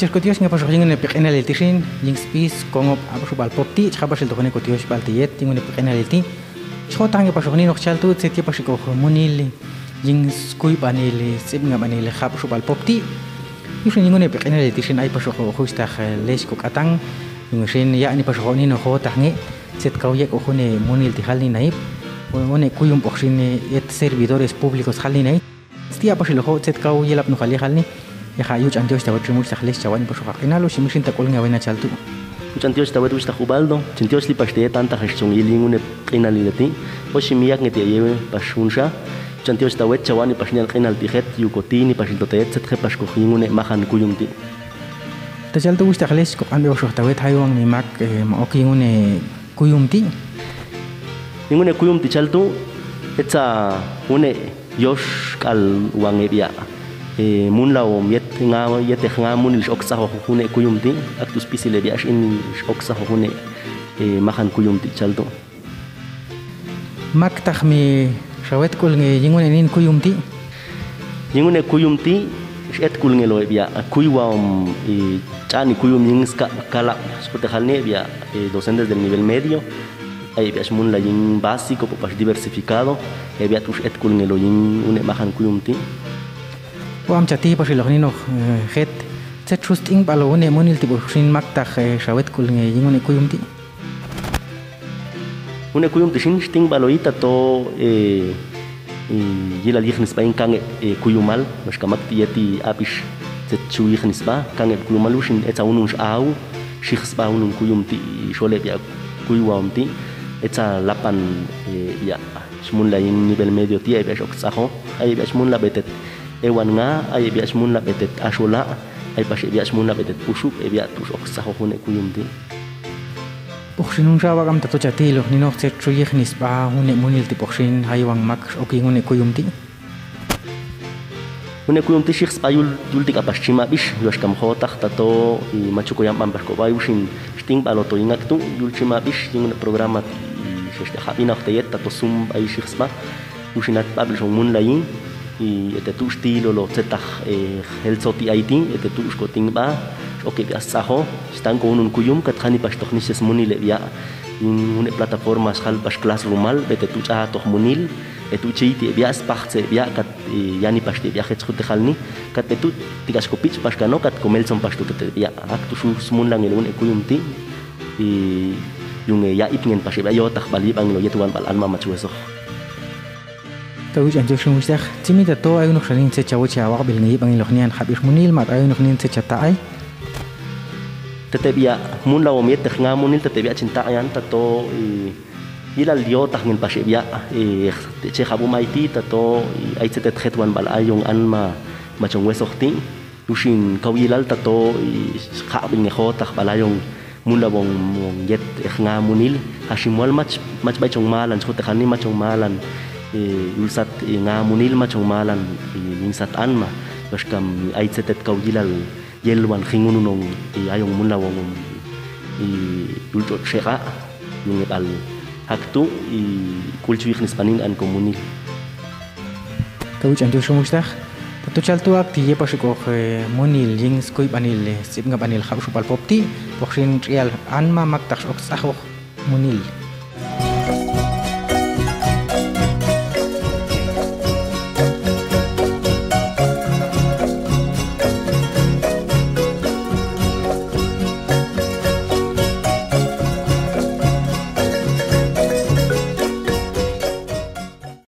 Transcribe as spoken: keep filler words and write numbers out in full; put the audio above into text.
Tiyos ko tiyos nge pasokan yin une peq'inalil ti xin, yin spi skongop hapsubal pop ti, chaka pasil tokone ko tiyos bal tiyet yin une peq'inalil ti. Chaka tang nge pasokan yin ok chal tu, tset ye pasil ko munil yin skuy banil, sip nga banil hapsubal pop ti. Yu xin yin une peq'inalil ti xin ai pasokan ko hus tak les ko katang. Yu xin ya ni pasokan yin ok tak nge, tset kau ye ko hune munil ti hal ni naip. Une kuyum pok xin et servidores públicos hal ni naip. Setiap pasil ko tset kau yelap nu kali hal ni. Ya ha yu ch'an tiyos tawet rimux tak les chawan pasokan q'inal, o si misin tak ul nge awena chal tu. Yu ch'an tiyos tawet wis tak ubal do. Chin tiyos li pas te tan tak has chung ili ngune q'inalil ti. O si miyak nge ti aye pas unsha. Yu ch'an tiyos tawet chawan ni pas nian q'inal ti het yu ko ti ni pasil to tayet tset he pas ko hi ngune mahan kuyum ti. Ta chal tu wis tak les ko kan be pasokan tawet hai wang mimak, eh, ma oki ngune kuyum ti. Yin une kuyum ti chal tu, etsa une yos kal wang e biak. E, mun lao yet nga, yet e nga munil si ok saho une kuyum ti, ak tu spisil e biak si ini si ok saho une, e, mahan kuyum ti chal tu. Mak tak mi sawet kul nge yin une nin kuyum ti. Yin une kuyum ti, si et kul nge lo e biak, kuy wam, i, chani kuyum yin ska kalak, seperti hal ni e biak, e, docentes del nivel medio, ai e biak si mun la yin básico, po pas diversificado, e biak tu si et kul nge lo yin une mahan kuyum ti. Wam chati pasil ok ni no, e, het, tset sus ting balo une munil ti po sin mak tak, e, sawet kul nge yin une kuyum ti. Une kuyum ti sin sting balo ita to, e, i, yilal yihnis ba in kange, e, kuyumal, mas kamak ti yeti abis tset su yihnis ba, kange kuyumal usin etsa unun si au, sihs ba unun kuyum ti, i, sole biak kuy wam ti, etsa lapan, e, biak, si mun la yin nivel medio ti, ai biak si ok saho, ai biak si mun la betet ewan nga, ai biak si mun la betet asola, ai pas biak si mun la betet pusup, e biak tu si ok saho une kuyum ti. Poksin un sawa kam tato chati lo, nino tset su yihnis ba une munil ti poksin hai wang mak si oki ngune kuyum ti. Une kuyum ti sihs ba yul, yul ti kapas cima bis, yuas kam hotak tato, i, macuko yam bambas ko bayu sin, sting balo to ingak tu, yul cima bis, yin une programa ti, i, ses dah hak bina ok tayet tato sum ba i sihs ba. Usin at ba bil song mun lai, i, ete tu sti lo lo tsetah, e, hel soti ai ti, ete tu usko ting ba, oke biak saho, stang ko unun kuyum, kat hani pas tok ni ses munil e biak, yin une plataforma sehal pas kelas rumal, ete tu ca tok munil, e tu cei ti e biak, spah se biak, kat, i, yani pas ti biak het sekute hal ni, kat e tu tiga skopic pas kano, kat komel som pas tu kete biak, ak tu su semun lang e lo une kuyum ti, i, yung e ya ip ngen pas e biak, yo tak bali bang lo, ye tuan bal an ma macuesoh. Tau ic anjo sungusah, cimi tato ayu nuk sanin secawo cawa bil ngeyip angin loh nian habis munil mat ayu nuk nin secata ai. Tete biak mun lawo miet deh nga munil tete biak cinta ayan tato, i, ilal dio tah ngin pasik biak, i, ce habu maiti tato, i, ai cetet het wan bal ayong an ma, macong wesoh ti. Usin kau ilal tato, i, kak bing ngeho tah balayong mun la wong, wong jet, eh, nga munil, hasimual mac, mac bai cong malan, cong tekan ni macong malan, i, ulsat, i, nga munil macong malan, i, minsat an ma, bas kam ai cetet kau ilal, yel wan khingun unong, i, ayong mun la wong, i, ulcot seka, yung ngebal hak tu, i, kulcu ihnis panin an ko munil. Tau ic anjo sungusah. Tatu caltu ak ti ye pasuk oh, eh, munil, ying skui banil, eh, sip nga banil hak supal pop ti, pok sin trial an ma mak tak sok sah oh munil.